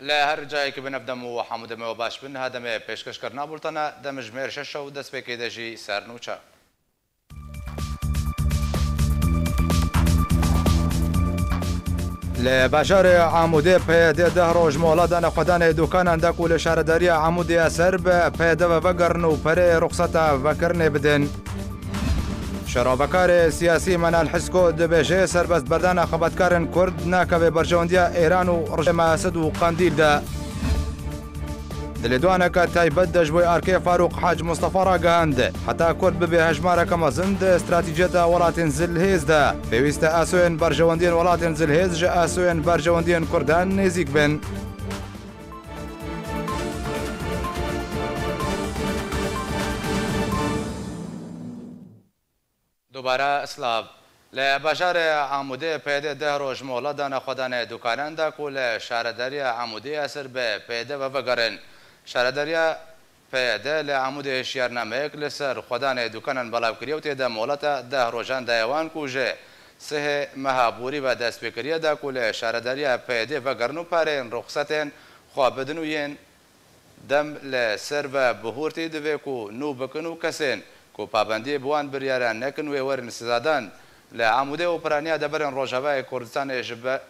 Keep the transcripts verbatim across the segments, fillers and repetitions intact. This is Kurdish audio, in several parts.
Li her cayekî bi navdem û hemû demê we baş bin, niha demê pêşkêşkirina bultena demjimêr şeş û destpêkê de jî sernûçe. Li bajarê Amûdê P Y D deh roj mola dane xwedanê dûkanan de ku li şaredariya Amûdê ya ser bi P Y D ve vegerin û pereyê ruxseta vekirinê bidin. Şerovekarê siyasî Menal Hisko dibêje serbestberdana xebatkarên Kurd nakeve berjewendiya Êran û rejêma Esed û Qandîl de. Di lêdwaneke taybet de ji bo arkê Farûq Hac Mustafa ragihand, heta Kurd bibe hejmareke mezin di stratejiyeta welatên zilhêz de, pêwîst e asoyên berjewendiyên welatên zilhêz ji asoyên berjewendiyên Kurdan nêzîk bin. Dubare silav. Li bajarê Amûdê P Y D deh roj mola dane xwedanê dûkanan de ku li şaredariya Amûdê ya ser bi P Y D ve vegerin. Şaredariya P Y D li Amûdê hişyarnameyek li ser xwedanê dûkanan belav kiriye û tê de mohleta deh rojan daye wan ku ji sihê meha borî ve dest pê kiriye de ku li şaredariya P Y D vegerin û pereyên ruxsetên xwe bidin û yên dem li ser ve bihurtî divê ku nû bikin û kesên ku pabendiyê bi wan biryaran nekin wê werin sizadan. Li Amûdê û piraniya deverên Rojavayê Kurdistanê ji be-,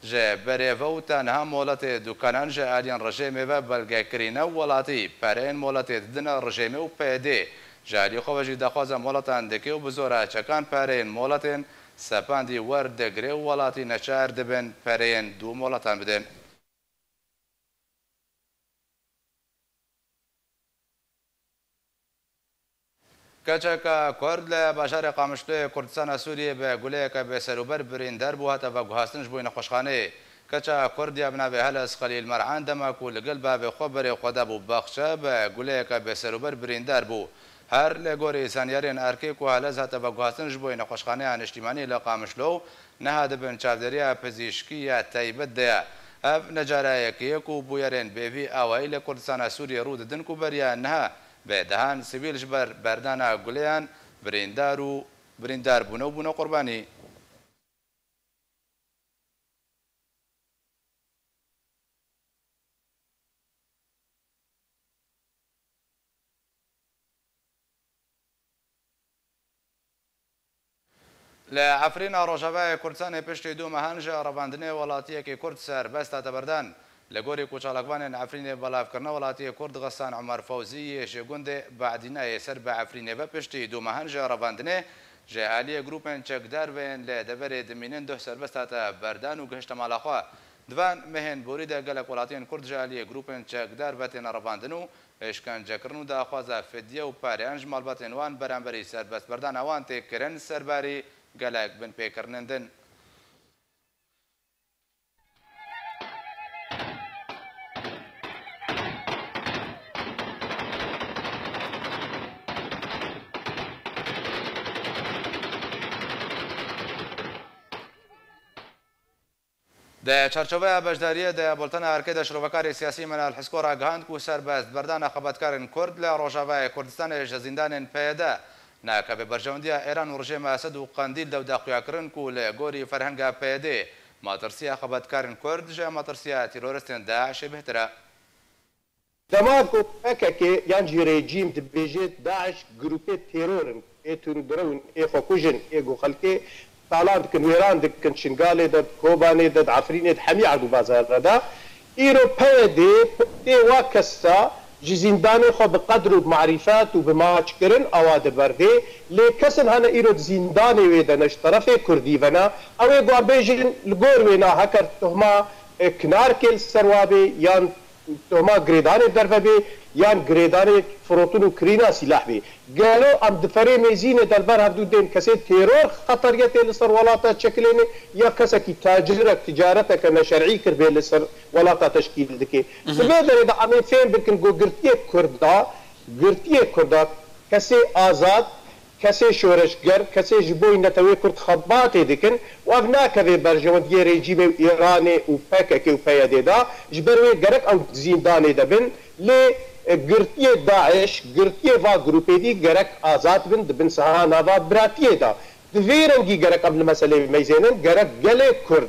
ji berê ve û tenha moletê dûkanan ji aliyên rejêmê ve belgekirî ne û welatî pereyên moletê didine rejêmê û P Y D ji aliyê xwe ve jî daxwaza moletan dike û bi zora çekan pereyên moletên sepandî werdigire û welatî neçar dibin pereyên dû moletan bidin. Keçeka Kurd li bajarê Qamişloyê Kurdistana Sûriyê bi guleyeke bêserûber birîndar bû, hate veguhastin ji bo nexweşxaneyê. Keça Kurd ya bi navê Helez Xelîl Mer'an dema ku li gel bavê xwe berê xwe dabû baxçe, bi guleyeke bêserûber birîndar bû. Her li gorî zanyarên erkê ku Helez hate veguhastin ji bo nexweşxaneya niştîmanî li Qamişlo, niha di bin çavdêriya pizîşkî ya taybet de ye. Ev ne cara yekê ye ku bûyerên bêvî awayî li Kurdistana Sûriyê rû didin ku beriya niha bi dehan sivîl ji ber berdana guleyan birîndar û birîndar bûne û bûne qurbanî. Li Efrîna Rojavayê Kurdistanê piştî du mehan ji revandinê welatiyekî Kurd serbest hate berdan. Li gorî ku çalakvanên Efrînê belavkirina welatiyê Kurd Xesan Omer Fewzî yê ji gundê Badînayê ser bi Efrînê ve piştî du mehan ji revandinê ji aliyê grûpên çekdar ve yên li deverê dimînin duh serbest hate berdan û gihişte mala xwe. Di van mehên borî de gelek welatiyên Kurd ji aliyê grûpên çekdar ve têne revandin û îşkencekirin û daxwaza fidye û pareyan ji malbatên wan beramberî serbestberdana wan tê kirin, serbarî gelek binpêkirinin din. Di çarçoveya beşdariyê de bultena erkê de şirovekarê siyasî Menal Hisko ragihand ku serbest berdana xebatkarên Kurd li Rojavayê Kurdistanê ji zîndanên P Y D nakeve berjewendiya Êran û rejêma Esed û Qendîl de û da xuyakirin ku li gorî ferhenga P Y D matirsiya xebatkarên Kurd ji matirsiya teroristên DAIŞê bêhtir e. Dema ku P K K yan jî rejîm dibêje DAIŞ grûpê teror in, ê tundrew in, ê xwekuj in, ê ku xelkê talan dikin, wêran dikin, Şingalê de, di Kobanê de, di Efrînê de, hemî erd û bazar re de, îro P Y D tê wa kesa ji zîndanê xwe bi qedr û bi marîfet û bi maçkirin awa di ber vê, lê kesên hene îro di zîndanê wê de ne ji terefê Kurdî ve ne, ew ê ku em bêjin li gor wê ne heker tuhma, e, kinarkê li ser wa bê yan Tuhma girêdanê derve bê yan girêdanê firotin û kirîna sîlah bê. Gelo em di ferê mêzînê de li ber hevdû dên kesê teror xeteriyetê li ser welata çekilêne ya kesekî tacirek ticareteke neşerî kiribê li ser welata teşkîl dike? Di vê derê de em ê fêm bikin ku girtiyê Kurda, girtiyê Kurda kesê azad, kesê şoreşger, kesê ji bo netewê Kurd xebatê dikin û ev nakeve berjewendiyê rejîmê û Îranê û P K K û P Y D de, ji ber wê gerek ew di zîndanê de bin, lê, e, girtiyê DAIŞ, girtiyê va grûpê dî gerek azad bin, di bin siha nava biratiyê de. Di vê rengî gerek em li meselê meyzênin, gerek gelê Kurd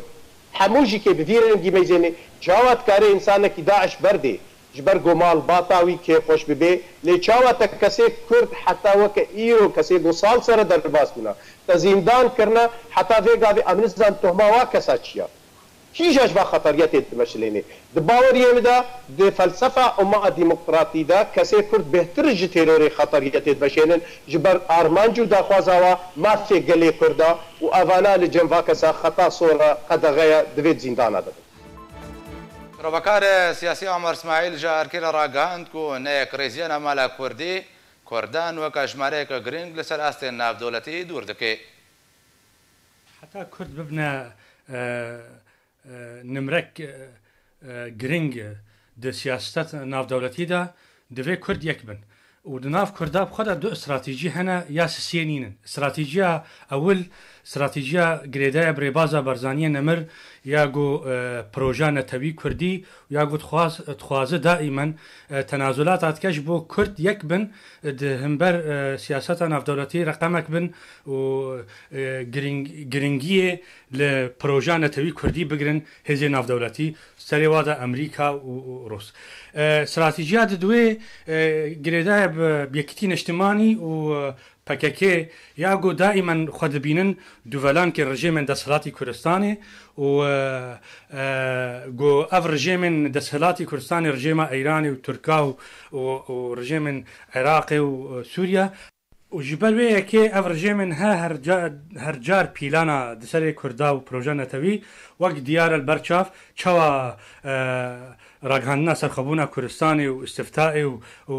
hemû jî kê bi vî rengî meyzênê, Çawa dikare însanekî DAIŞ berdê, ji ber ku malbata wî kêfxweş bibe, lê çawa te kesê Kurd heta weke îro kesê ku sal sere derbas bûna, te zîndan kirine, heta vê gavê em nizan tohma wa kesa çi ya? Kîja ji va xeteriyetê dimeşilênê? Di baweriyê min de, di felsefa umma demokratî de kesê Kurd bêhtir ji terorê xeteriyetê dimeşênin, ji ber armanc û daxwaza wa mafê gelê Kurda û evana li cem va kesa xeta sor e, qedexe ye, divê di zîndana de bin. Şirove siyasî Omer Smaîl ji Erkê re ragihand ku neyek rêziya navmala Kurdî Kurdan weke jimareyeke girîng li ser astên navdewletî dûr dike. Heta Kurd bibne, e, e, nimrek, e, e, giring di siyaseta navdewletî de, divê Kurd yek bin. Û di nav Kurda bi xwe de du stratejî hene ya sisiyê nînin. Stratejîya ewil, stratejîya girêdayê bi rêbaza Barzaniyê nemir ya ku, e, proja netewî Kurdî ya ku dixwaz-, dixwaze daîmen, e, tenazulata dike ji bo Kurd yek bin, e, di hember, e, siyaseta navdewletî reqemek bin û, e, giring-, giringiyê li proja netewî Kurdî bigirin hêzê navdewletî, serê wa de Amerîka û, û Rûs. E, stratejiya di duê, e, girêdayê bi, bi Yekîtî Niştimanî û, e, P K K ya ku daîmen xwe dibînin dûvelankê rejêmên desthilatî Kurdistanê û, e, e, ku ev rejêmên desthilatî Kurdistanê, rejêma Îranê û Tirka û, û, û rejêmên Iraqê û, e, Sûriye, û ji ber wê yekê ev rejêmên he her ca-, her car pîlana di serê Kurda û proja netewî wek diyar e li ber çav, çawa, e, ragihandina serxwebûna Kurdistanê û îstiftaê û, û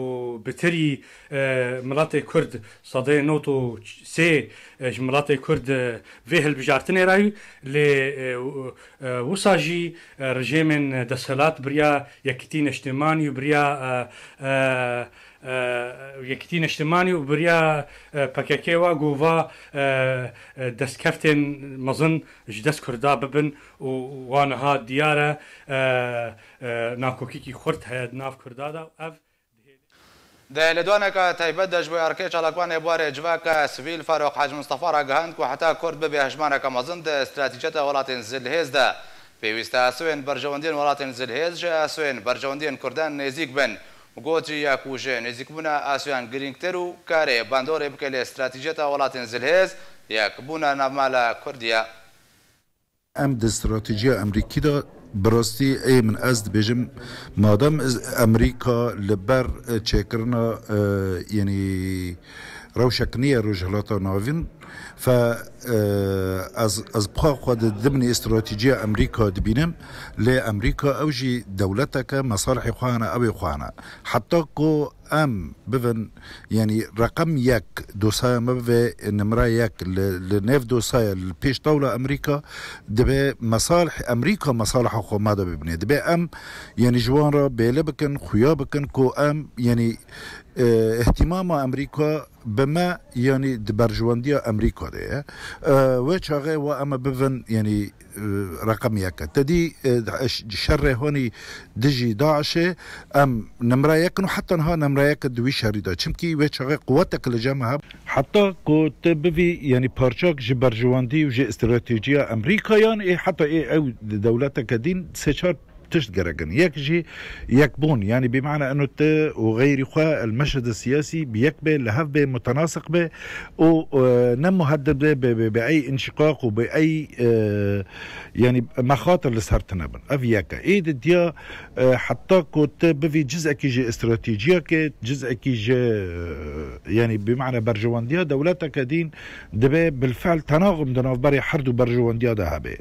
bitirî, e, miletê Kurd sedê nod û sê, e, ji miletê Kurd, e, vê hilbijartinê re yû, lê, e, û, e, wisa jî, e, rejêmên desthilat biriya Yekîtî Niştimanî û biriya, e, e, e, Yekîtî Niştimanî û biriya, e, P K K wa ku va, e, e, destkeftên mezin ji dest Kurda bibin û wa niha diyar e, e, e, nakokîkî xurt heye di nav Kurda de. Ev Di lêdwaneke taybet de ji bo erkê çalakvanê buarê civaka sivîl Farûq Hec Mistefa ragihand ku heta Kurd bibe hejmareke mezin di stratejiyeta welatên zilhêz de, pêwîst e asûyên berjewendiyên welatên zilhêz ji asûyên berjewendiyên Kurdan nêzîk bin. Got jî ya ku ji nêzîkbûna asûyan girîngtir û karê bandorê bike lê stratejiyeta welatên zilhêz yekbûna navmala Kurdî ye. Em di stratejiya Amerîkî de bi rastî ê min ez dibêjim, madem iz-, Amerîka li ber, e, çêkirina, e, yenî rewşek niye Rojhilata Navîn, fe, e, ez, ez bi xwe xwe di dimnê stratejiya Amerîka dibînim, lê Amerîka ew jî dewleteke mesalihê xwe hene, ew ê xwe hene. Heta ku em bivin, yanî reqem yek, dosaya me bibe nimra yek li, li nêv dosaya li pêş tawla Amerîka, dibe mesalih, Amerîka mesaliha xwe me de bibîne. Dibe em, yanî ji wan re bêle bikin, xuya bikin ku em, yanî, e, îhtîmama Amerîka bi me, yanî di berjiwendiya Amerîka de ye. E, wê çaxê wa em ê bivin, yanî, e, reqem yek e. Te dî, e, şerê honî dijî DAIŞê, em nimra yek in û heta niha nimra yek in di wî şerî de. Çimkî wê çaxê quwetek li cem me hebû. Heta ku te bivî, yanî parçak ji berjewendî û ji stratejiya Amerîka yan ê heta ê ew dewleteke dîn sê çar tişt gerek in. Yek jî yekbûn, yanî bi mana eno te û xeyrî xwe el meşhede siyasî bi yek be, li hev be, mutenasiq be û, e, ne muheddid be, be, be, be ey înşiqaq û be ey, e, yanî mexatir li ser tune bin. Ev yek e. Ê di diya, e, heta ku te bivî cizekî ji stratejiyeke, cizekî ji, e, yanî bi mana berjewendiya dewleteke dîn dibe bilfehl tenaxum di navberê her du berjewendiya de hebe.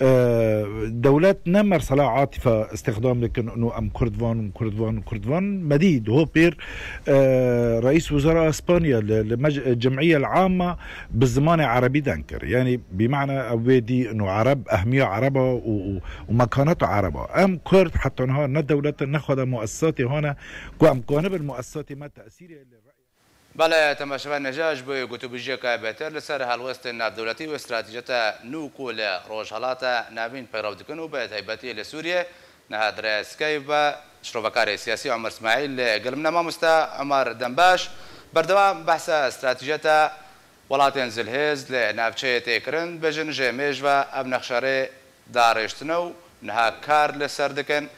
E, dewlet ne mersela atifa îstixdam dikin, û em Kurd van, Kurd van, Kurd van. Me dî di ho pêr, e, Reîs Wizara Espanya li, li mec-, Cemiyel Amma bi zimanê erebî deng kir. Yanî, bi mana ew wê dî, û ereb, ehmiya ereba û, û, û mekaneta ereba. Em Kurd heta niha ne dewlet in, ne xweda muessisatê hane, ku em kanibin muessisatê me tesîrê li Belê, temaşevanên hêja, ji bo gotûbêjiyeke bêhtir li ser helwestên navdewletî û stratejiyeta nû ku li Rojhelata Navîn peyrev dikin û bi taybetî li Sûriyê, niha di rêya Skype ve şirovekarê siyasî Omer Smaîl li gel min e. Mamoste Omer, dem baş. Berdewam behsa stratejiyeta welatên zilhêz li navçeyê tê kirin, bêjin ji mêj ve ev nexşerê darêştine û niha kar li ser dikin.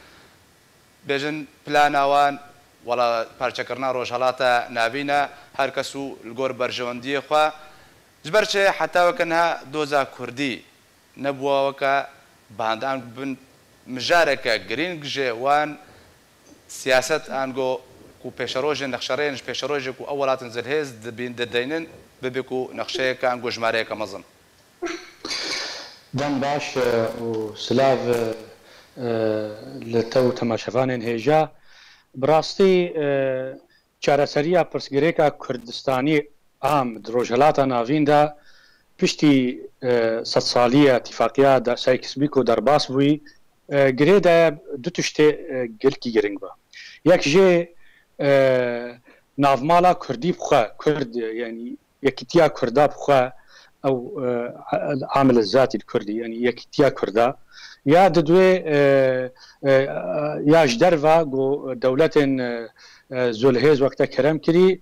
Bêjin plana wan wela parçekirina Rojhelata Navîn e, her kes û li gor berjewendiyê xwe. Ji ber çi heta weke niha doza Kurdî nebûwa weke band an bin mijareke girîng ji wan siyaset ango ku pêşerojên nexşereyên ji pêşerojê ku ew welatin zilhêz dibîn dideynin bibe ku nexşeyeke ango jimareyeke mezin. Dem baş, e, û silav, e, e, li te û temaşevanên hêja. Bi rastî, e, çareseriya pirsgirêka Kurdistanî am di Rojhelata Navîn de piştî, e, sedsaliya Tifaqîya de Sykes-Picot derbas bûyî, e, girê de du tiştê, e, gelkî giring be. Yek jê, e, navmala Kurdî bi xwe, Kurd, yanî yekîtiya Kurda bi xwe, ew, e, amil zatî li Kurdî, yanî yekîtiya Kurda. Ya di duê, e, e, ya ji derva ku dewletên, e, e, zolhêz wekte kerem kirî,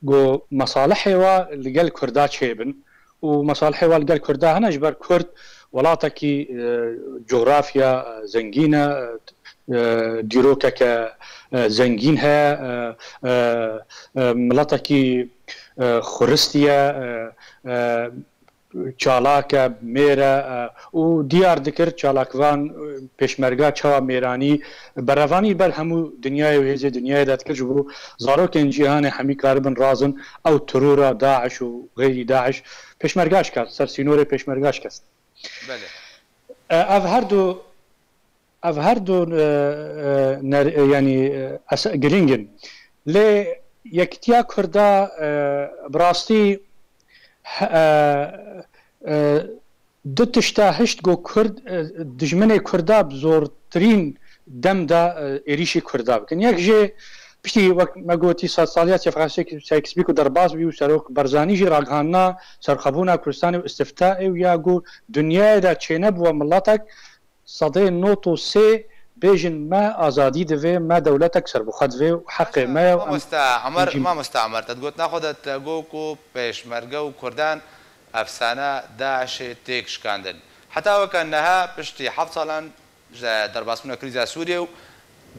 ku mesalihê wa li gel Kurda çêbin. Û mesalihê wa li gel Kurda hene, ji ber Kurd welatekî, e, cografya, e, zengîn e, e, dîrokeke, e, zengîn heye, e, e, e, miletekî, e, xuristî ye, e, e, çalak e, mêr e, e, û diyar dikir çalakvan, e, pêşmerga çawa mêranî berevanî ber hemû dinyayê û hêzê dinyayê de dikir, ji bo zarokên cîhanê hemî karibin razin ew terora DAIŞ û xeyrî DAIŞ pêşmerga şikast, ser sînorê pêşmerga şikast. Belê. E, ev her du, ev her du, e, e, ner-, e, yanî, e, es-, girîng in. Lê yekîtiya Kurda, e, bi rastî, he-, e, e, du tişta hişt ku Kurd, e, dijminê Kurda bi zortirîn dem de, e, êrîşî Kurda bikin. Yek jê piştî wek me gotî sedsaliya Seyf-, Sykes-Picot derbas bî û Serok Barzanî jî ragihandina serxwebûna Kurdistanê û îstîfta ê û ya got, dinyayê de çênebûwe miletek sedê nod û sê bêjin me azadî divê, me dewletek serbixwe divê û heqê me ye. Mamosta Emer, mamosta Emer, te di gotina xwe de te got ku pêşmerge û Kurdan efsana DAIŞê têk şikandin. Heta weke niha piştî heft salan ji derbasbûna krîza Sûriyê û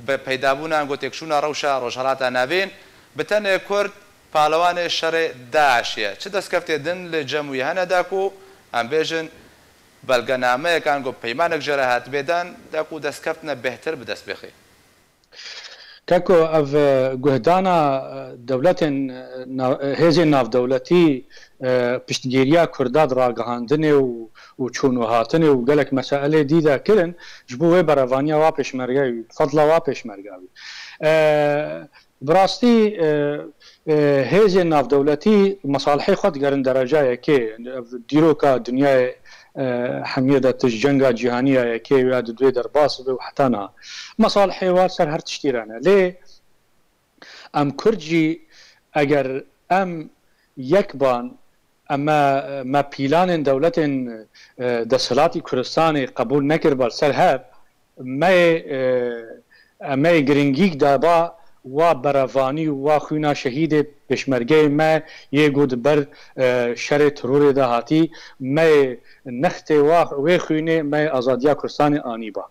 bi peydabûna ango têkşûna rewşa Rojhelata Navîn, bi tenê Kurd palewanê şerê DAIŞê ye. Çi destkeftê din li cem wî hene da ku em bêjin belgenameyek ango peymanek jê re hatibê dan, da ku destkeftine bêhtir bi dest bêxê? Keko, ev, e, guhdana, e, dewletên, e, nav-, e, hêzên navdewletî, e, piştgiriya Kurda di ragihandinê û, û çûn û hatinê û gelek meselê dî de kirin, ji bo wê berevaniya wa pêşmerge wî, fedla wa pêşmerge wî. E, bi rastî, e, e, hêzên navdewletî mesalihê xwe digerin dereca yekê. Ev dîroka dinyayê, e, hemiyê de tij cenga cîhanî ya yekê ya di duê derbas be û heta niha. Mesalihê wa ser her tiştî re ne. Lê em Kurd jî eger em yek ban, em me, me pîlanên dewletên, e, desthilatî Kurdistanê qebûl nekiriba li ser hev, me yê, e, em me yê giringîk daba wa berevanî û wa xwîna şehîdê pêşmergeyê me yê ku di ber, e, şerê terorê de hatî, me yê nextê wa, wê xwînê me yê azadiya Kurdistanê anîba.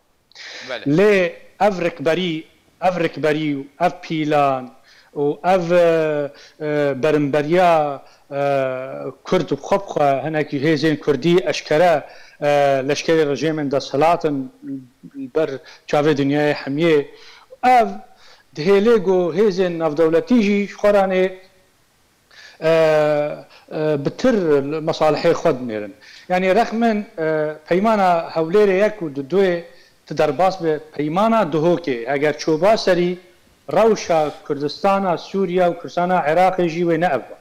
Belê. Lê ev rikberî, ev rikberî û ev pîlan û ev, e, e, berimberiya, e, Kurd bi xwe bi xwe hinekî hêzên Kurdî eşkere, e, leşkerê rejêmên desthilat in li ber çavê dinyayê hemiyê. Ev dihêlê ku hêzên navdewletî jî ji xwe re nê e, e, bi tir mesalihê xwe dinêrin. Yanî rexmin, e, peymana Hewlêrê yek û du duyê tu derbas bi peymana Duhokê, eger çoba serî rewşa Kurdistana Sûriye û Kurdistana Iraqê jî wê ne ev ba.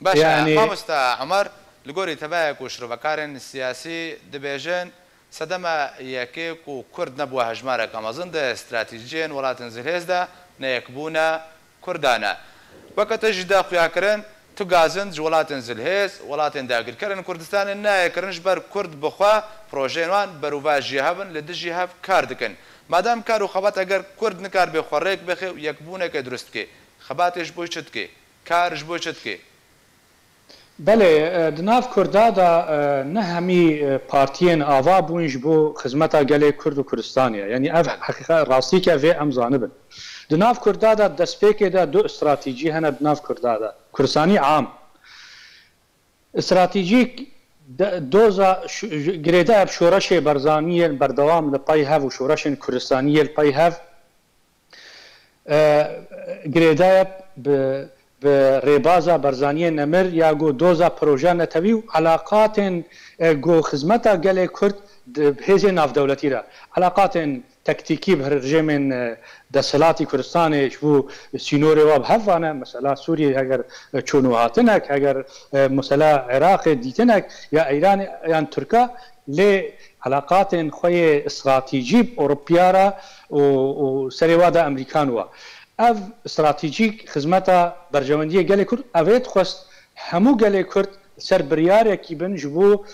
Baş e, yanî mamosta Omer, li gorî te ve ku şirovekarên siyasî dibêjin, sedema yekê ku Kurd nebû hejmareke mezin di stratejiyên welatên zilhêz de neyekbûna Kurdan e. Weke te jî da xuya kirin, tu gazin ji welatên zilhêz, welatên dagirkerên Kurdistanê nayê kirin ji ber Kurd bi xwe projeyên wan berovajiyê hev in, li dijî hev kar dikin. Madem kar û xebat eger Kurd nikaribe xwe rêk bixe û yekbûneke dirust bike, xebatê ji bo çi dike? Kar ji bo çi dike? Belê, e, di nav Kurda de, e, ne hemî, e, partiyên ava bûn ji bo xizmeta gelê Kurd û Kurdistanê ye. Yanî ev heqîqe, rastîke vê em zanibin. Di nav Kurda de destpêkê de du stratejî hene di nav Kurda de. Kurdistanî am. Stratejîk de, doza ş-, j-, girêdayê bi şoreşê Barzanî yên berdewam li pey hev û şoreşên Kurdistanî yên li pey hev, e, girêdayê bi, bi rêbaza Barzaniyê nemir ya ku doza proje netewî û eleqatên, e, ku xizmeta gelê Kurd di hêzên navdewletî re, eleqatên tektîkî bi rejêmên, e, desthilatî Kurdistanê ji bo sînorê wa bi hev vane, mesela Sûriyê heger çûn û hatinek, heger, e, mesela Iraqê dîtinek ya Îranê yan Tirka, lê eleqatên xwe yê stratejî bi Ewropiya re û, û serê wa de Amerîkan wa. Ev stratejîk xizmeta berjewendiyê gelê Kurd, ev ê dixwest hemû gelê Kurd ser biryarekî bin ji bo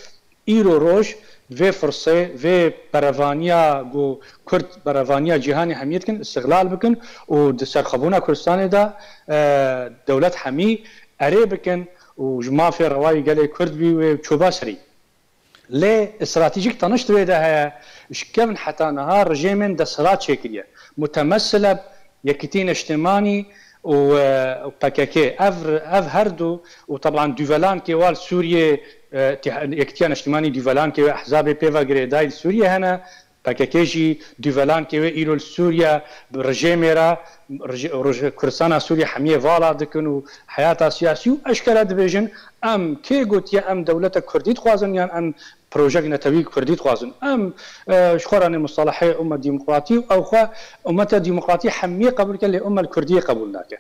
îro roj vê firsê, vê berevaniya ku Kurd berevaniya cîhanê hemiyê dikin, îstixlal bikin û di serxwebûna Kurdistanê de, e, dewlet hemî erê bikin û ji mafê rewayî gelê Kurd bî wê çûba serî. Lê stratejîk teniş di wê de heye, ji kevin heta niha rejêmên desthilat çêkiriye. Mutemesile Yekîtî Neştimanî û, e, û P K K. Ev, ev her du û taban dûvelankê wa li Sûriyê, e, tih-, Yekîtiya Neştimanî dûvelankê wê ehzabê pê ve girêdayî li Sûriyê hene. P K K jî dûvelankê wê îro li Sûriye bi rejêmê re, rejê-, roj-, Kurdistana Sûriye hemiyê vala dikin û heyata siyasî û eşkere dibêjin, em kê gotiye em dewlete Kurdî dixwazin yan em projek netewî Kurdî dixwazin. Em, e, ji xwe re nê mustalehê umme demokratî û ew xwe ummete demokratî hemiyê qebûl ke, lê umme li Kurdiyê qebûl nake.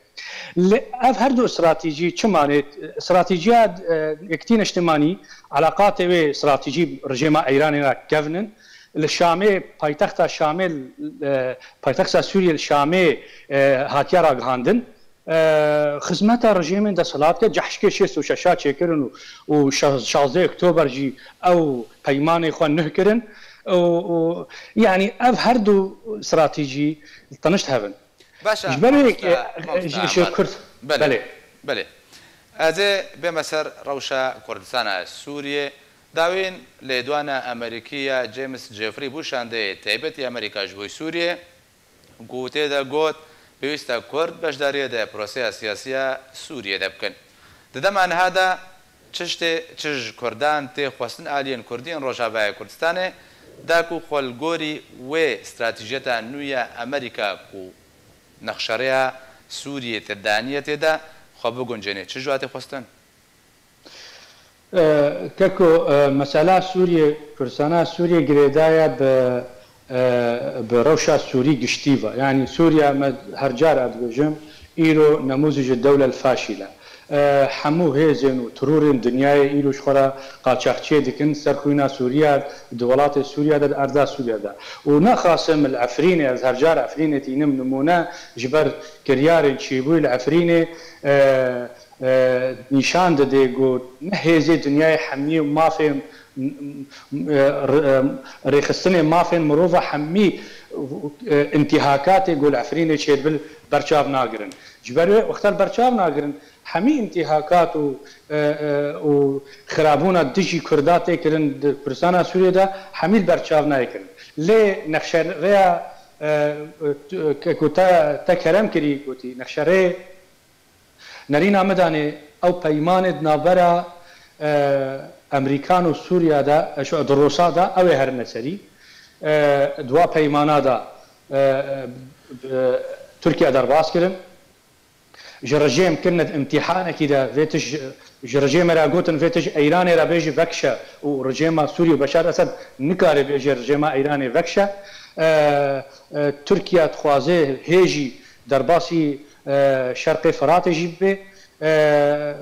Lê ev her du stratejî çi manê? Stratejiya, e, Yekîtî Neştimanî, eleqatê wê stratejî rejêma Îranê re kevn in. Li Şamê, paytexta Şamê, e, paytexta Sûriyê li Şamê, e, hatiye ragihandin. E, xizmeta rejêmên desthilat ke cehşkê şêst û şeş çêkirin û, û şe-, şazdeh Oktober jî ew peymanê xwe nuh kirin. Û, û, yanî ev her du stratejî tenişt hev in. Baş e, Ji ber wê mamosta, ke, mamosta ji, ji Enver. Kurd, Belê, belê. Belê. Ez ê bême ser rewşa Kurdistana Sûriyê. Dawîn lêdwana Amerîkî ya James Jeffrey bû şandeyê taybet ya Amerîka ji bo Sûriyê. Ku tê de got, pêwîst e Kurd beşdariyê di proseya siyasî ya Sûriyê de bikin. Di dema niha de çi ji tê, çi ji Kurdan tê xwestin aliyên Kurdî yên Rojavayê Kurdistanê, da ku xwe li gorî wê stratejiyeta nû ya Amerîka ku nexşerêya Sûriyê tê daniye tê de xwe biguncênê, çi ji wa tê xwestin? E, keko, e, mesela Sûriyê, Kurdistana Sûriyê girêdaye bi, e, bi rewşa Sûrî giştî ve. Yanî Sûriye, me her cara dibêjim, îro nemûzî ji dewlel faşîl e. E, hemû hêzên û terorên dinyayê îro ji xwe re qaçaxçiyê dikin, ser xwîna Sûriye, di welatê Sûriye de, di erda Sûriye de. Û nexasim li Efrînê, ez her car Efrînê tînim nimûne, ji ber kiryarên çêbûyî li Efrînê, e, e, nîşan dide ku ne hêzê dinyayê hemî mafên, e, r-, e, rêxistinê mafên mirova hemî, e, întîhakatê ku li Efrînê çêdibin berçav nagirin. Ji ber wê wexta li berçav nagirin, hemî întîhakat û, e, e, û xirabûna dijî Kurda tê kirin di Kurdistana Sûriyê de hemî li berçav nayê kirin. Lê nexşerêya, e, e, ku te, te kerem kirî gotî, nexşerê Nerîna min danê ew peymanê di navbera, e, Amerîkan û Sûriya de, e, şu, di Rûsa de ew ê herine serî. E, di wa peymana de, e, e, Tirkiye derbas kirin. Ji rejêm kirine di îmtîhanekî de vê tij, ji rejêmê re gotin vê tij Îranê re bêjî vekişe û rejêma Sûrî û Beşar Esed nikare bêje rejêma Îranê vekişe. E, e, Tirkiye dixwaze hê jî derbasî, e, Şerqê Firatê jî bibe. E,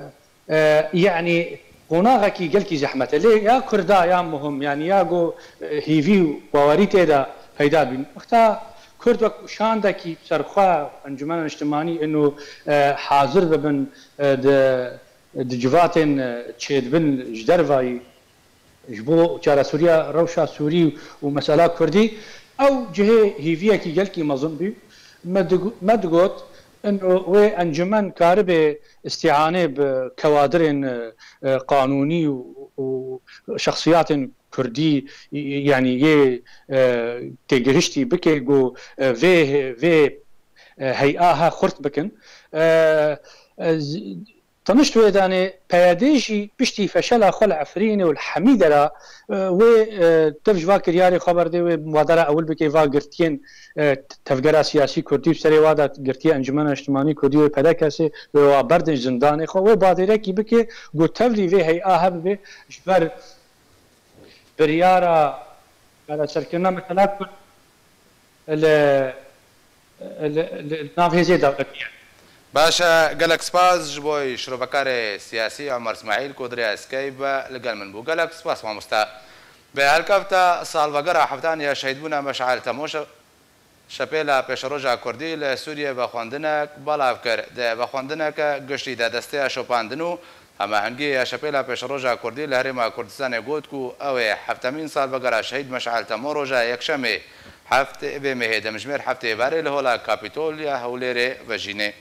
e, yanî qonaxekî gelkî zehmet e. Lê ya Kurda ya muhim, yanî ya ku, e, hîvî û bawerî tê de peyda dibîn. Wexta Kurd wek şandekî serxwe, Encûmena Niştimanî ino, e, hazir bibin, e, di, di civatên, e, çêdibin ji dervayî, ji bo çaresûriya rewşa Sûrî û mesela Kurdî, ew cihê hîviyekî gelkî mezin bû. Me dig-, me digot, Ino wê encûmen karibe îstîanê bi kewadirên, e, e, qanûnî û, û şexsiyatên kurdî, yanî yê, e, têgihiştî bike ku, e, vê, vê, e, hey'a he xurt bikin. E, e, z-, Teniş wê danê, P Y D jî piştî feşela xwe li Efrînê û li hemî dera, e, wê, e, tev ji va kiryarê xwe berdê, wê muwadara ewil bike va girtiyên, e, tevgera siyasî kurdî û serê wa de girtiya Encûmena Niştimanî Kurdî wê P D K S'ê wê wa berdin ji zindanê xwe, wê badêrekî bike ku tevlî vê hey'a hebibe ji ber biryara çareserkirina mesela Kurd li, li, li nav hêzê dawletî ye. Baş e, gelek spas ji bo şirovekarê siyasî Omer Smaîl ku di rêya Skype ve li gel min bû. Gelek spas mamoste. Bi helkefta salvegera heftan ya şehîdbûna Meşal Temo, Şepêla Pêşeroja Kurdî li Sûriyê vexwendinek belav kir. Di vexwendineke giştî de desteya şopandin û hemahengiyê ya Şepêla Pêşeroja Kurdî li Herêma Kurdistanê got ku ew ê heftemîn salvegera Şehîd Meşal Temo roja Yekşemê heftê vê mehê demjimêr heftê Êvarê li Hola Kapîtol ya Hewlêrê vejînê.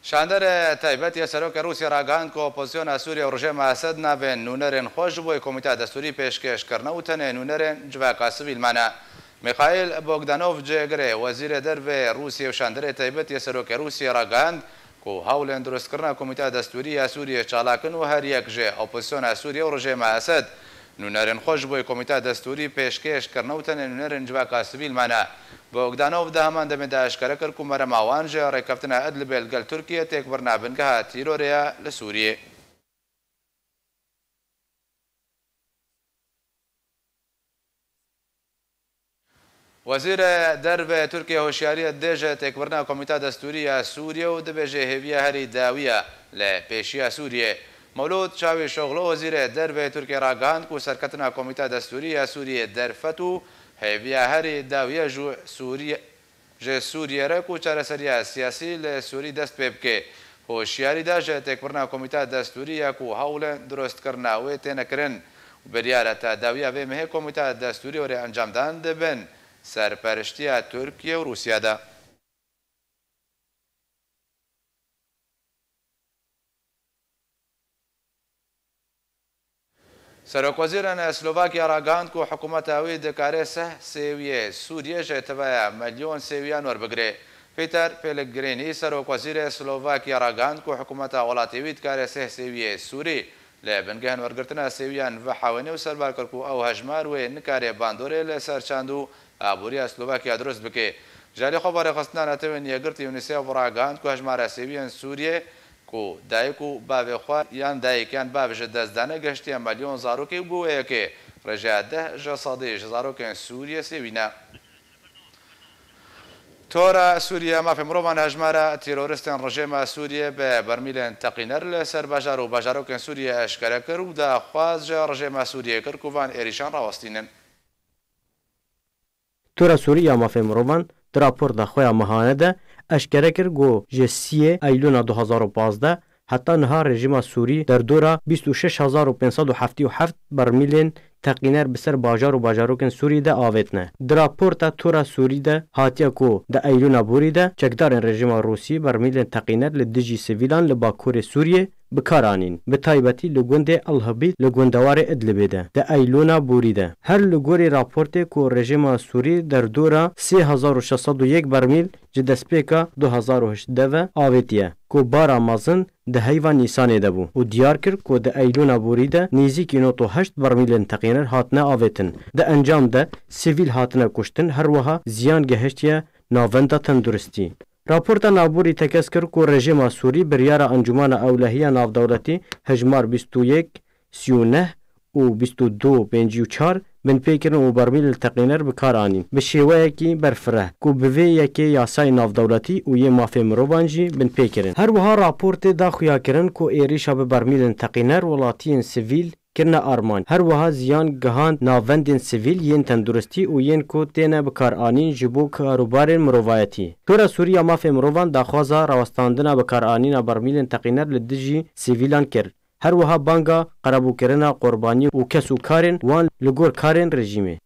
Şandere taybet ya Serokê Rûsya ragihand ku opozisyona Sûriye û rejêma Esed navên nûnerên xwe ji bo komîta destûrî pêşkêş kirine û tenê nûnerên civaka sivîl mane. Mikhail Bogdanov, cêgirê wezîrê dervê Rûsiyê û şanderê taybet yê Serokê Rûsiyê ragihand ku hewlên dirustkirina Komîta Destûrî ya Sûriyê çalak in û her yek ji opozisyona Sûriyê û rejêma Esed nûnerên xwe ji bo Komîta Destûrî pêşkêş kirine û tenê nûnerên civaka sivîl mane. Bogdanov di heman demê de eşkere kir ku merema wan ji rêkeftina Idlibê li gel Tirkiyê têkbirina bingeha tîrorê ye li Sûriyê. Wezîrê Derve Tirkiye hoşyariyê dide ji têkbirina Komîta Destûrî ya Sûriyê û dibêje hêviya herî dawî ye li pêşiya Sûriyê. Mewlûd Çavîşoglu, wezîrê Derve Tirkiye ragihand ku serketina Komîta Destûrî ya Sûriyê derfet û hêviya herî dawî ye ji Sûriyê, ji Sûriyê re ku çareseriya siyasî li Sûrî dest pê bike. Hoşiyarî da ji têkbirina Komîta Destûrî ya ku hewlên dirustkirina wê têne kirin û biryar e ta dawiya vê mehê Komîta Destûrî were encamdan di bin serperiştiya Tirkiye û Rûsya de. Serokwezîrên Slovakya ragihand ku hikûmeta wî dikare seh sêwiyê Sûriyê ji teveya milyon sêwiyan werbigire. Peter Pellegrini, serokwezîrê Slovakya ragihand ku hikûmeta welatê wî dikare seh sêwiyê Sûrî li bingehên wergirtina sêwiyan vehewêne û serbar kir ku ew hejmar wê nikare bandorê li ser çand û aboriya Slovakya dirust bike. Ji alî xwe, Rêxistina Netewên Yekgirtî UNICEF ragihand ku hejmara sêwiyên Sûriyê ku dayik û bavê xwe yan dayik yan bav ji dest dane gihiştiye milyon zarokê û bi wê yekê rêjeya deh ji sedî ji zarokên Sûriyê sêwî ne. Tora Sûriye Mafê Mirovan hejmara teroristên rejêma Sûriyê bi bermîlên teqîner li ser bajar û bajarokên Sûriyê eşkere kir û daxwaz ji rejêma Sûriyê kir ku van êrîşan rawestînin. Tora Sûrî ya Mafê Mirovan di raporta xwe ya mehane de eşkere kir ku ji siyê Eylûna du hazar û pazdeh heta niha rejîma Sûrî derdora bîst û şeş hezar û pênc sed û heftê û heft bermîlên teqîner bi ser bajar û bajarokên Sûrî de avêtine. Di raporta Tora Sûrî de hatiye ku di Eylûna borî de çekdarên rejîma Rûsî bermîlên teqîner li dijî sivîlan li bakurê Sûriyê bi kar anîn, bi taybetî li gundê El Hibît li gundewarê Idlibê de, di Eylûna borî de. Her li gorî raportê ku rejîma Sûrî derdora sê hezar û şeş sed û yek bermîl ji destpêka du hezar û heştê ve avêtiye, ku bara mezin di heyva Nîsanê de bû û diyar kir ku di Eylûna borî de nêzîkî nod û heşt bermîlên teqîner hatine avêtin. Di encam de sivîl hatine kuştin, her wiha ziyan gehiştiye navenda tenduristî. Raporta navborî tekez kir ku rejîma Sûrî biryara Encûmena Ewlehiya Navdewletî hejmar bîst û yek sî û neh û bîst û du pêncî û çar binpê kirin û bermîl li teqîner bi kar anîn, bi şêweyekî berfireh ku bi vê yekê yasayê navdewletî û yê mafê mirovan jî binpê kirin. Her wiha raportê da xuyakirin ku êrîşa bi bermîlên teqîner welatiyên sivîl kirine armanc. Her wiha ziyan gihand navendên sivîl yên tenduristî û yên ku têne bikaranîn ji bo karûbarên mirovayetî. Şora Sûrî ya Mafê Mirovan daxwaza rawestandina bikaranîna bermîlên teqîner li dijî sivîlan kir. Her wiha banga qerebûkirina qurbanî û kes û karên wan li gor karên rejîmê.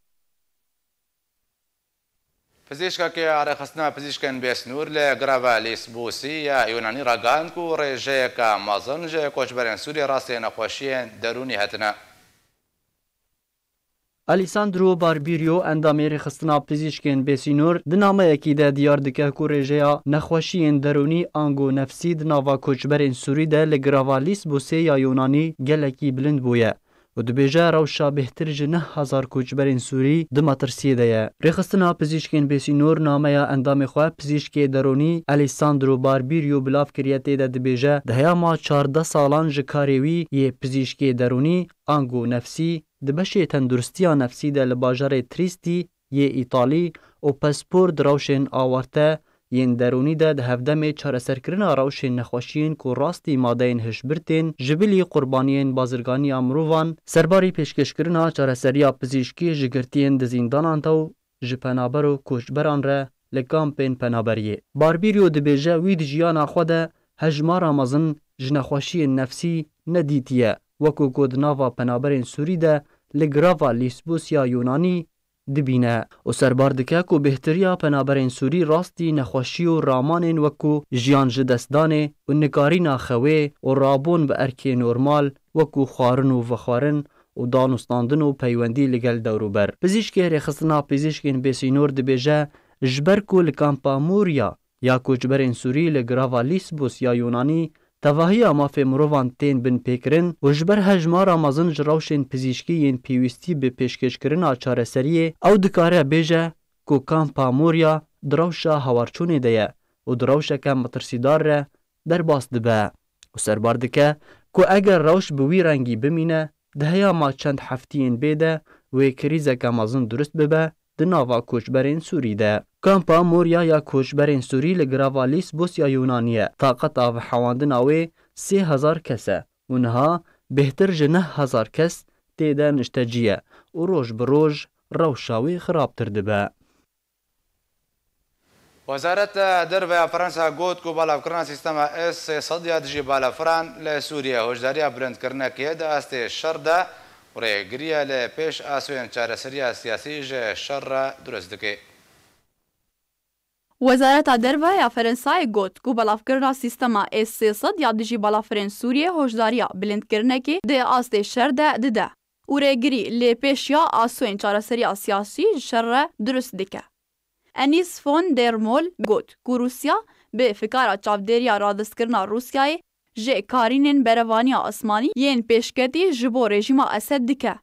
Pizîşkekê ya Rêxistina Pizîşkên Bêsnûr li Grava Lîsbûsî ya Yûnanî ragihand ku rêjeyeke mezin ji koçberên Sûriyê rastî nexweşiyên derûnî hatine. Alessandro Barbirio, endamê Rêxistina Pizîşkên Bêsînor, di nameyekî de diyar dike ku rêjeya nexweşiyên derûnî ango nefsî di nava koçberên Sûrî de li Grava Lîsbûsê ya Yûnanî gelekî bilind bûye. û dibêje rewşa bêhtir ji neh hezar koçberên Sûrî di metirsiyê de ye. Rêxistina Pizîşkên Bêsînor nameya endamê xwe pizîşkê derûnî Alessandro Barbirio bilav kiriye, tê de dibêje di heyama çardeh salan ji karê wî yê pizîşkê derûnî ango nefsî di beşê tenduristiya nefsî de li bajarê Trîstî yê Îtalî û Pespor di rewşên awarte yên derûnî de di hevdemê çareserkirina rewşên nexweşiyên ku rastî madeyên hişbir tên ji bilî qurbaniyên bazirganiya mirovan, serbarî pêşkêşkirina çareseriya pizîşkî ji girtiyên di zîndanan de û ji penaber û koçberan re li kampên penaberiyê. Barbîryo dibêje wî di jiyana xwe de hejmara mezin ji nexweşiyên nefsî nedîtiye, wekû ku di nava penaberên Sûrî de li Grava Lîsbûs ya Yûnanî dibîne û serbar dike ku bêhtiriya penaberên Sûrî rastî nexweşî û ramanên wekû jiyan ji destdanê û nikarîna xewê û rabûn bi erkê normal wekû xwarin û vexwarin û danûstandin û peywendî li gel dewrûber. Pizîşkê Rêxistina Pizîşkên Bêsînor dibêje, ji ber ku li kampa Morya ya koçberên Sûrî li Grava Lîsbûs ya Yûnanî tevahiya mafê mirovan tên binpêkirin û ji ber hejmara mezin ji rewşên pizîşkî yên pêwîstî bi pêşkêşkirina çareseriyê, ew dikare bêje ku kampa Morya di rewşa hawarçûnê de ye û di rewşeke metirsîdar re derbas dibe û serbar dike ku eger rewş bi wî rengî bimîne, di heyama çend heftiyên bê de wê krîzeke mezin durust bibe di nava koçberên Sûrî de. Kampa Morya ya koçberên Sûrî li Grava Lîsbûs ya Yûnanî ye. Taqeta vehewandina wê sê hezar kes e û niha bêhtir ji neh hezar kes tê de niştecî ye û roj bi roj rewşa wê xirabtir dibe. Wezareta Derve ya Fransa got ku belavkirina sîstema S sê sed ya dijî balafiran li Sûriyê hoşdariya bilindkirinekê di astê şer de û rêgiriya li pêş asoyên çareseriya siyasî ji şer re dirust dike. Wezareta Derve ya Ferensayê got ku belavkirina sîstema S sê sed ya dijî balafirên Sûriyê hoşdariya bilindkirinekê di astê şer de dide û rêgirî lê pêş ya asoyên çareseriya siyasî ji şer re dirust dike. Enis von der Mol got ku Rûsya bi fikara çavdêriya radestkirina Rûsyayê ji karînên berevaniya asmanî yên pêşketî ji bo rejîma Esed dike.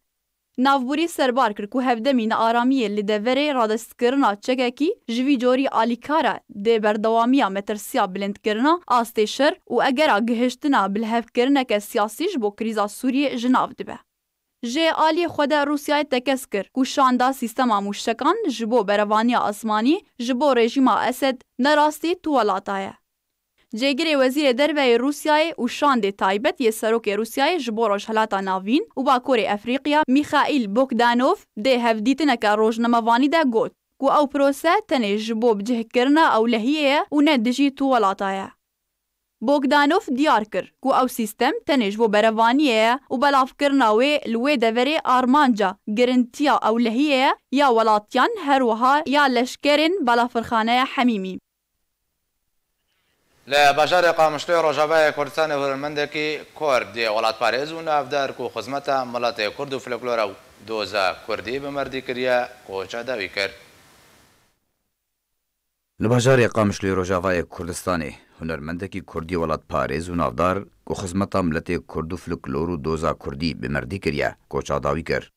Navborî serbar kir ku hevdemî nearamiyê li deverê radestkirina çekekî ji vî corî alîkar e, dê berdewamiya metirsiya bilindkirina astê şer û egera gihiştina bilhevkirineke siyasî ji bo krîza Sûriyê ji nav dibe. Ji aliyê xwe de Rûsyayê tekez kir ku şanda sîstema mûşekan ji bo berevaniya asmanî ji bo rejîma Esed ne rastî tu welata ye. Cêgirê Wezîrê Derve yê Rûsyayê û şandê taybet yê Serokê Rûsyayê ji bo Rojhelata Navîn û Bakurê Efrîqya Mîxaîl Bogdanov dê hevdîtineke rojnamevanî de got ku ew prose tenê ji bo bicihkirina ewlehiyê ye û ne dijî tu welata ye. Bogdanov diyar kir ku ew sîstem tenê ji bo berevaniyê ye û belavkirina wê li wê deverê armanca girintiya ewlehiyê ye ya welatiyan, her wiha ya leşkerên balafirxaneya hemîmî. Li bajarê Qamişloyê Rojavayê Kurdistanê hunermendekî Kurd yê welatparêz û navdar ku xizmeta miletê Kurd û folklora û doza Kurdî bi merdî kiriye, koça dawî kir. Li bajarê Qamişloyê Rojavayê Kurdistanê hunermendekî Kurdî welatparêz û navdar ku xizmeta miletê Kurd û folklor û doza Kurdî bi merdî kiriye, koça dawî kir.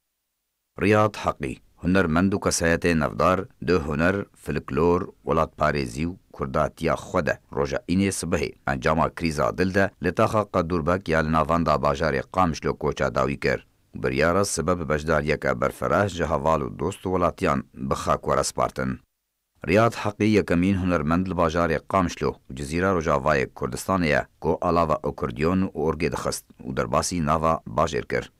Riyad Heqî, hunermend û kesayetê navdar di huner, folklor, welatparêzî û kurdatiya xwe de roja înê sibehê encama krîza dil de li taxa Qedûrbek ya li navenda bajarê Qamişlo koça dawî kir û biryara sibe bi beşdariyeke berfireh ji heval û dost û welatiyan bi xak were spartin. Riyad Heqî yekemîn hunermend li bajarê Qamişlo û Cizîra Rojavayê Kurdistanê ye ku alava okordiyon û orgê dixist û derbasî nava bajêr kir.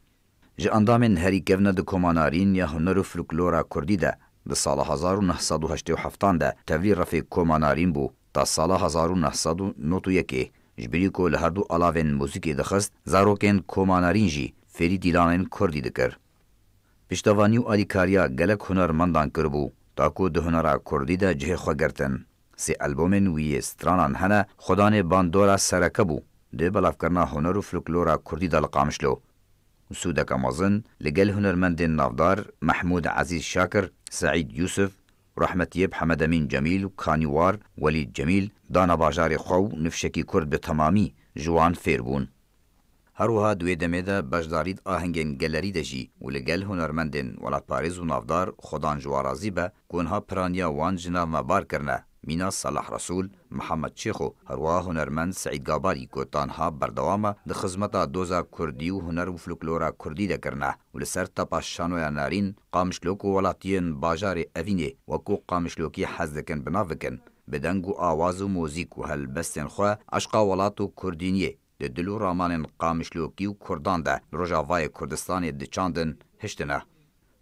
Ji endamên herî kevne di Koma Narîn ya Huner û Folklora Kurdî de di sala hezar û neh sed û heştê û heftan de tevlî refê Koma Narîn bû, ta sala hezar û neh sed û nod û yekê, ji birî ku li herdu alavên muzîkê dixist, zarokên Koma Narîn jî fêrî dîlanên kurdî dikir. Piştevanî û alîkariya gelek hunermendan kiribû, ta ku di hunera kurdî de cihê xwe girtin. Sê albomên wî yê stranan hene, xwedanê bandora sereke bû di belavkirina huner û folklora kurdî de li Qamişlo. Sûdeke mezin li gel hunermendên navdar Mehmûd Ezîz Şakir, Seîd Yûsif, Rehmetiyê Hemedemîn Cemîl û Kanîwar Welîd Cemîl dana bajarê xwe û nifşekî kurd bi temamî ji wan fêr bûn. Her wiha di wê demê de beşdarî di ahengên gelerî de jî û li gel hunermendên welatparêz û navdar xwedan ji wan razî be ku niha piraniya wan ji nav me bar kirine, mîna Salah Resûl, Mihemed Çêxo, her wiha hunermend Seîd Gabarî ku ta niha berdewam e di xizmeta doza kurdî û huner û folklora kurdî de kirine û li ser tepa şanoya Narîn, Qamişlok û welatiyên bajarê Evînê wekû Qamişlokî hez dikin bi nav bikin, bi deng û awaz û muzîk û helbestên xwe eşqa welat û kurdîniyê di dil û ramanên Qamişlokî û kurdan de li Rojavayê Kurdistanê diçandin, hiştine.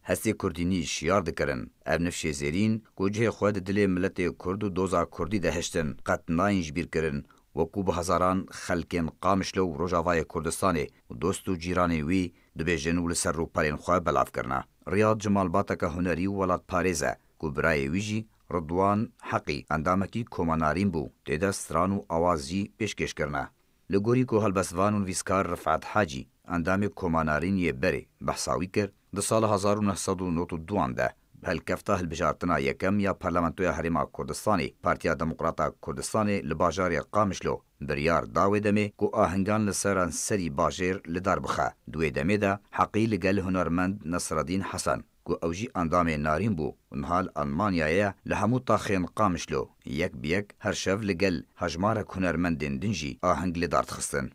Hestê kurdînî şiyar dikirin. Ev nifşê zêrîn ku cihê xwe di dilê miletê kurd û doza kurdî de hiştin, qet nayên ji bîr kirin, wekû bi hezaran xelkên Qamişlo û Rojavayê Kurdistanê û dost û cîranên wî dibêjin û li ser rûpelên xwe belav kirine. Riyad ji malbateke hunerî û welatparêz e ku birayê wî jî Ridwan Heqî endamekî Koma Narîn bû, tê de stran û awaz jî pêşkêş kirine. Li gorî ku helbestvan û nivîskar Rifet Hacî, endamê Koma Narîn yê berê, behsa wî kir, di sala hezar û neh sed û nod û duan de bi helkefta hilbijartina yekem ya Parlamentoya Herêma Kurdistanê, Partiya Demokrata Kurdistanê li bajarê Qamişlo biryar da wê demê ku ahingan li seranserî bajêr li dar bixe. Di wê demê de Heqî li gel hunermend Nesredîn Hesen, ku ew jî endamê Narîn bû û niha li Almanyayê ye, li hemû taxên Qamişlo yek bi yek her şev li gel hejmarek hunermendên din jî aheng li dar dixistin.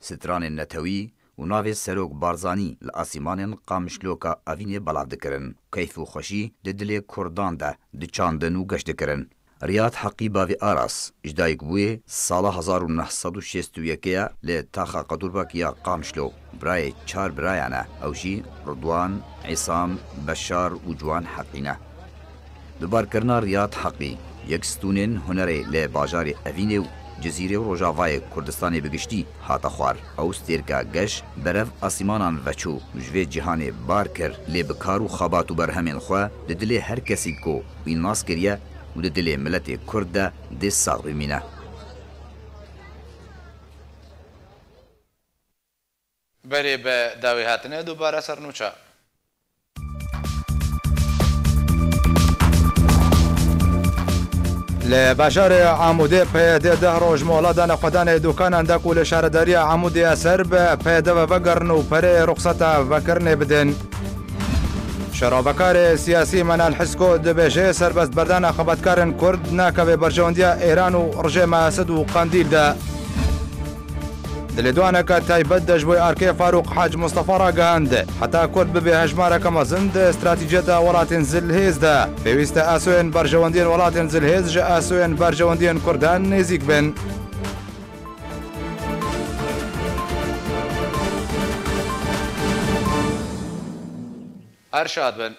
Stranên netewî û navê Serok Barzanî li asîmanên Qamişloka Evînê belav dikirin. Keyf û xweşî di dilê kurdan de diçandin û geş dikirin. Riyad Heqî bavê Aras, ji dayik bûyê sala hezar û neh sed û şêst û yekê ye li taxa Qedûrbek ya Qamişlo. Birayê çar birayan e. Ew jî Ridwan, Îsam, Beşar û Ciwan Heqî ne. Bi barkirina Riyad Heqî, yek stûnên hunerê li bajarê Evînê û Cizîrê û Rojavayê Kurdistanê bi giştî hate xwar. Ew stêrka geş berev asîmanan veçû û ji vê cîhanê bar kir, lê bi kar û xebat û berhemên xwe di dilê her kesî ku wî nas kiriye û di dilê miletê Kurd de dê sax bimîne. Berê bi dawî hatine dubare ser nûça. Li bajarê Amûdê P Y D deh roj mola dane xwedanê dûkanan de ku li şaredariya Amûdê ya ser bi P Y D ve vegerin û pereyê ruxseta vekirinê bidin. Şerovekarê siyasî Menal Hisko dibêje serbestberdana xebatkarên Kurd nakeve berjewendiya Êran û rejêma Esed û Qandîl de. Di lêdwaneke taybet de ji bo Arkê Farûq Hac Mustafa ragihand, heta Kurd bibe hejmareke mezin di stratejiyeta welatên Zilhêz de, pêwîst e asoyên berjewendiyên welatên Zilhêz ji asoyên berjewendiyên Kurdan nêzîk bin. Her şad bin.